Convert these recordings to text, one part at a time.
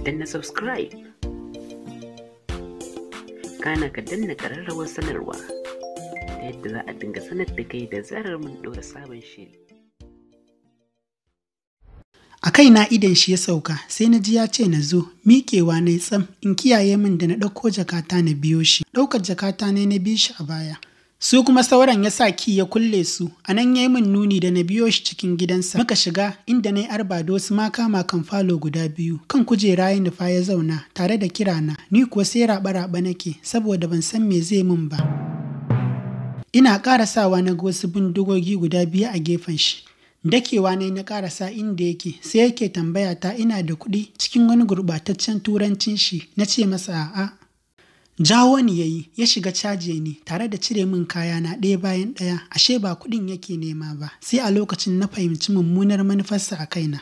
Danna subscribe, kana ka danna ƙararrawar sanarwa ta yadda za a dinga sanar da kai da zarar mun ɗora sabon shiri. A kaina idon shi ya sauka, sai na ji ya ce na zo. Miƙewa na yi tsam, in kiyaye min da na ɗauko jakata na biyo shi. Ɗaukar jakata ne na bi shi a baya. Su kuma sauran ya sa ki ya kulle su, a nan ya yi min nuni da na biyo shi cikin gidansa. Muka shiga inda na yi arba da wasu makama kan falo guda biyu, kan kujera ya nufa ya zauna tare da kirana, ni kuwa sai raɓa-raɓa nake saboda ban san me zai min ba. Ina ƙarasawa na ga wasu bindigogi guda biyu a gefen shi. Dakewa ne na ƙarasa inda yake, sai yake tambaya ta ina da kuɗi cikin wani gurɓataccen turancin shi, na ce masa a'a. Jawo ni yayi, ya shiga caje ni tare da cire min kayana ɗaya bayan ɗaya, ashe ba kuɗin yake nema ba, sai a lokacin na fahimci mummunar manufarsa a kaina.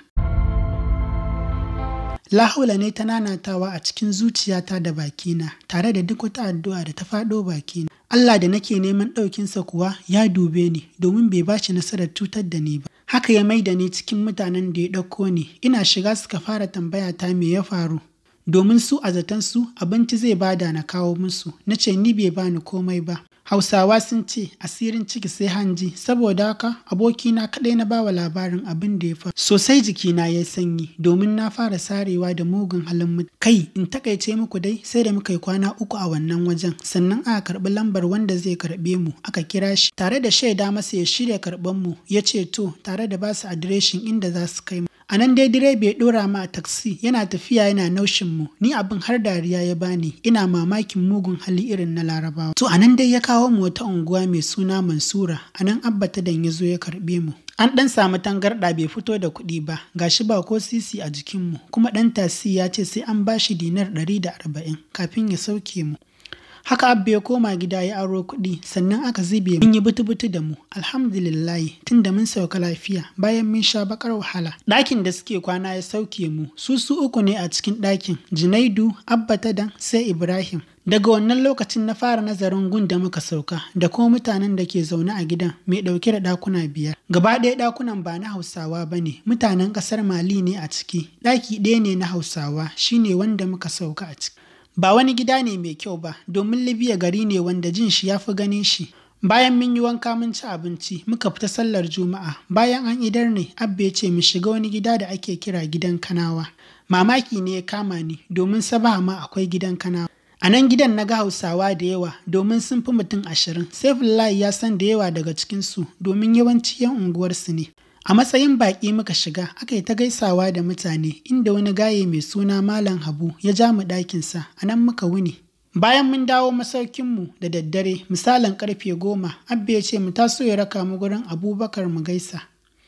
Lahaula ne ta nanatawa a cikin zuciyata da bakina, tare da duk wata addu'a da ta faɗo bakina. Allah da nake neman ɗaukinsa kuwa ya dube ni domin bai bashi nasarar cutar da ni ba. Haka ya maida ni cikin mutanen da ya ɗauko ni, ina shiga suka fara tambaya ta me ya faru. Domin su a zaton su abinci zai bada na kawo musu, na ce ni bai bani komai ba. Hausawa sun ce asirin ciki sai hanji, saboda haka abokina kaɗai na bawa labarin abin da ya faru. Sosai jikina ya sanyi domin na fara sarewa da mugun halin mutum. Kai in takaice muku dai sai da muka yi kwana 3 a wannan wajen, sannan aka karɓi lambar wanda zai karɓe mu aka kira shi tare da shaida masa ya shirya karɓan mu, ya ce to tare da basu adireshin inda za su kai mu. A nan dai direba ya ɗora mu a taksi yana tafiya yana naushin mu, ni abin har dariya ya bani, ina mamakin mugun hali irin na Larabawa. To a nan dai ya kawo mu wata unguwa mai suna Mansura, a nan Abba Tadan ya zo ya karɓe mu. An ɗan samu tangarɗa bai fito da kuɗi ba, gashi ba ko sisi a jikinmu, kuma ɗan tasi ya ce sai an bashi dinar 140 kafin ya sauke mu. Haka Abba ya koma gida ya aro kuɗi, sannan aka zube mun yi butu-butu da mu. Alhamdulillahi, tunda mun sauka lafiya bayan mun sha bakar wahala. Ɗakin da suke kwana ya sauke mu, su 3 ne a cikin ɗakin, Junaidu, Abba Tadan, sai Ibrahim. Daga wannan lokacin na fara nazarin gun da muka sauka da kuma mutanen da ke zaune a gidan mai ɗauke da ɗakuna 5. Gaba ɗaya ɗakunan ba na Hausawa ba ne, mutanen ƙasar Mali ne a ciki. Ɗaki ɗaya ne na Hausawa, shine wanda muka sauka a ciki. Ba wani gida ne mai kyau ba, domin Libya gari ne wanda jin shi ya fi ganin shi. Bayan mun yi wanka mun ci abinci, muka fita sallar Juma'a. Bayan an idar ne, Abba ya ce mu shiga wani gida da ake kira gidan Kanawa. Mamaki ne ya kama ni, domin Sabaha ma akwai gidan Kanawa. A nan gidan na ga Hausawa da yawa, domin sun fi mutum 20. Saifullahi ya san da yawa daga cikinsu, domin yawanci 'yan unguwarsu ne. A matsayin baƙi muka shiga, aka yi ta gaisawa da mutane, inda wani gaye mai suna Malam Habu ya ja mu ɗakinsa, a nan muka wuni. Bayan mun dawo masaukinmu da daddare, misalin ƙarfe 10, Abba ya ce mu taso ya raka mu gurin Abubakar mu gaisa.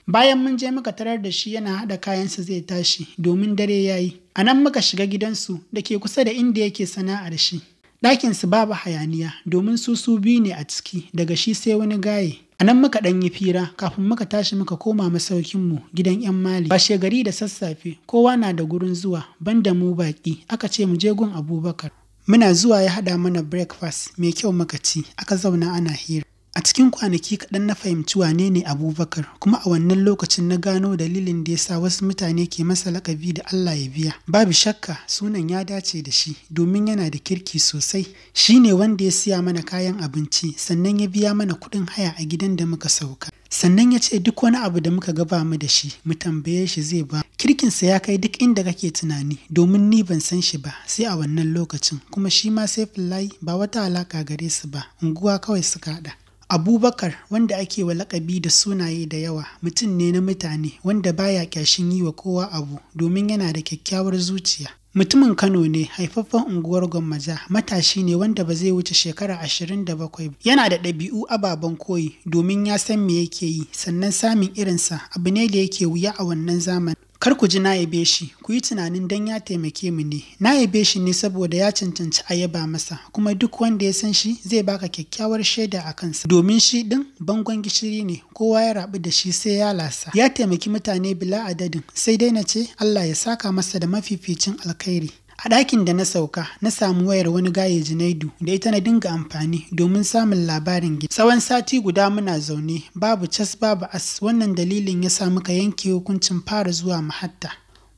Bayan mun je muka tarar da shi yana haɗa kayansa zai tashi, domin dare ya yi. A nan muka shiga gidansu da ke kusa da inda yake sana'ar shi. Ɗakinsu babu hayaniya, domin su 2 ne a ciki, daga shi sai wani gaye. A nan muka ɗan yi fira kafin muka tashi muka koma masaukinmu gidan 'yan Mali. Washe gari da sassafe kowa na da gurin zuwa banda mu baƙi, aka ce mu je gun Abubakar. Muna zuwa ya haɗa mana breakfast mai kyau muka ci, aka zauna ana hira. A cikin kwanaki kaɗan na fahimci wane ne Abubakar, kuma a wannan lokacin na gano dalilin da ya sa wasu mutane ke masa laƙabi da Allah ya biya. Babu shakka sunan ya dace da shi domin yana da kirki sosai. Shi ne wanda ya siya mana kayan abinci, sannan ya biya mana kuɗin haya a gidan da muka sauka. Sannan ya ce duk wani abu da muka ga ba mu da shi, mu tambaye shi zai ba. Kirkinsa ya kai duk inda kake tunani, domin ni ban san shi ba sai a wannan lokacin, kuma shi ma Saifullahi ba wata alaƙa gare su ba, unguwa kawai suka haɗa. Abubakar, wanda ake wa laƙabi da sunaye da yawa, mutum ne na mutane wanda baya ƙyashin yi wa kowa abu domin yana da kyakkyawar zuciya. Mutumin Kano ne, haifaffen unguwar Gwammaja, matashi ne wanda ba zai wuce shekara 27 ba. Yana da ɗabi'u ababen koyi domin ya san me yake yi, sannan samun irinsa abu ne da yake wuya a wannan zamani. Kar ku ji na yabe shi, ku yi tunanin dan ya taimake mu ne. Na yabe shi ne saboda ya cancanci a yaba masa, kuma duk wanda ya san shi zai baka kyakkyawar shaida a kansa. Domin shi ɗin bangon gishiri ne, kowa ya rabu da shi sai ya lasa. Ya taimaki mutane bila adadin, sai dai na ce Allah ya saka masa da mafificin alkhairi. A ɗakin da na sauka, na samu wayar wani gaye Junaidu da ita na dinga amfani domin samun labarin gida. Tsawon sati guda muna zaune, babu cas babu as, wannan dalilin ya sa muka yanke hukuncin fara zuwa Mahatta.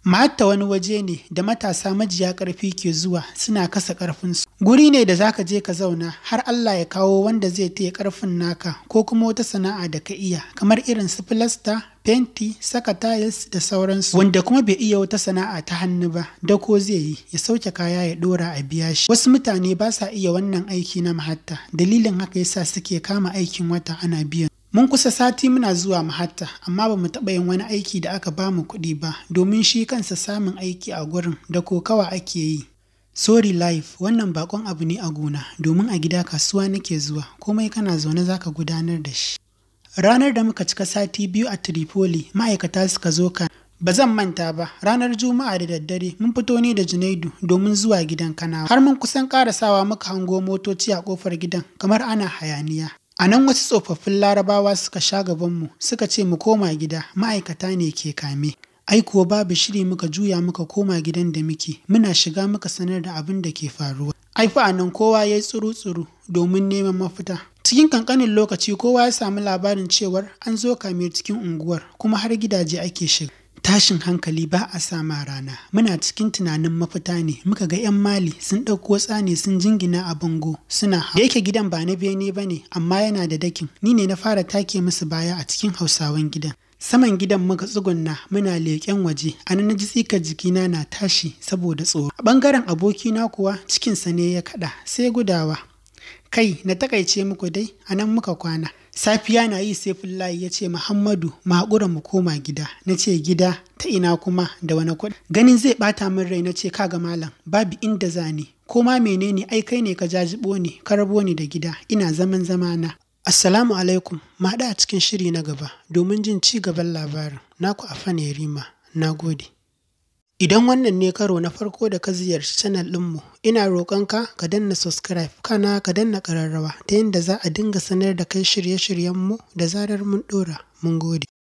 Mahatta wani waje ne da matasa majiya ƙarfi ke zuwa suna kasa ƙarfinsu. Guri ne da zaka je ka zauna har Allah ya kawo wanda zai taya ƙarfin naka ko kuma wata sana'a da ka iya kamar irin su filasta, fenti, saka tiles da sauransu. Wanda kuma bai iya wata sana'a ta hannu ba, dako zai yi ya sauke kaya ya ɗora a biya shi. Wasu mutane ba sa iya wannan aiki na mahatta, dalilin haka yasa suke kama aikin wata ana biyan. Mun kusa sati muna zuwa mahatta, amma ba mu taɓa yin wani aiki da aka ba mu kuɗi ba, domin shi kansa samun aiki a gurin da kokawa ake yi. Sorry life, wannan bakon abu ne a gona, domin a gida kasuwa nake zuwa, komai kana zaune zaka gudanar da shi. Ranar da muka cika sati 2 a Tripoli, ma'aikata suka zo ka. Ba zan manta ba, ranar Juma'a da daddare mun fito ne da Junaidu domin zuwa gidan Kanawa. Har mun kusan karasawa muka hango motoci a kofar gidan kamar ana hayaniya. A nan wasu tsofaffin Larabawa suka sha gabanmu suka ce mu koma gida, ma'aikata ne ke kame. Ai kuwa babu shiri muka juya muka koma gidan da muke, muna shiga muka sanar da abin da ke faruwa. Ai fa a nan kowa ya yi tsuru-tsuru domin neman mafita. Cikin kankanin lokaci kowa ya samu labarin cewar an zo kame cikin unguwar kuma har gidaje ake shiga. Tashin hankali ba a sama rana. Muna cikin tunanin mafita ne muka ga 'yan Mali sun ɗauko tsani sun jingina a bango suna hawa. Da yake gidan ba na bene ba ne amma yana da dakin. Ni ne na fara take musu baya a cikin Hausawan gidan. Saman gidan muka tsugunna muna leƙen waje, a nan na ji tsikar jikina na tashi saboda tsoro. A ɓangaren abokina kuwa cikinsa ne ya kaɗa sai gudawa. Kai na takaice muku dai a nan muka kwana. Safiya na yi sai Fullayi ya ce Muhammadu mu haƙura mu koma gida. Na ce gida ta ina kuma da wani kuɗi. Ganin zai ɓata min rai na ce kaga malam babu inda za ni. Ko ma menene ai kai ne ka jajibo ni ka rabo ni da gida ina zaman zamana. Assalamu alaikum, mu haɗu a cikin shiri na gaba domin jin ci gaban labarin. Naku Afan Yarima, na gode. Idan wannan ne karo na farko da ka ziyarci channel ɗinmu, ina roƙonka ka danna subscribe kana ka danna ƙararrawa ta yadda za a dinga sanar da kai shirye-shiryenmu da zarar mun ɗora. Mun gode.